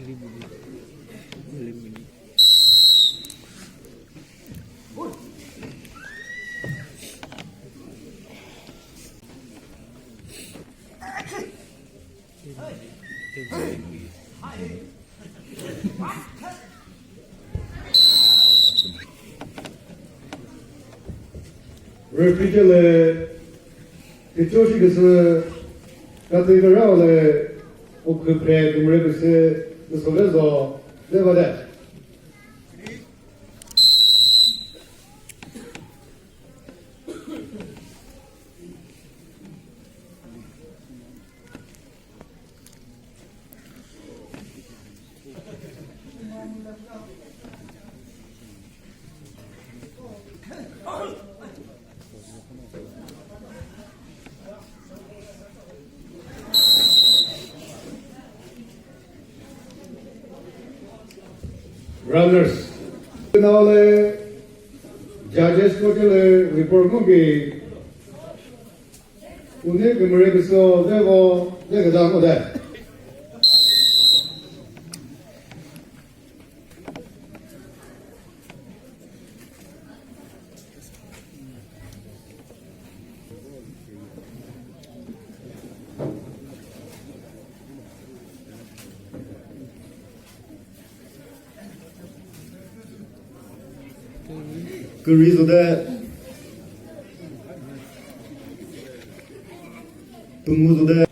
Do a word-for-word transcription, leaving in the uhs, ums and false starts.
Referee le, ticho shi küsü, katü kara le, o küpre kümre küsü, küsü ve zo, ve va de. Runners. Finale, judges ko le report mo ki. Uni kümüre küsü de vo, de küda mo de. Küri zode. Tungu zode.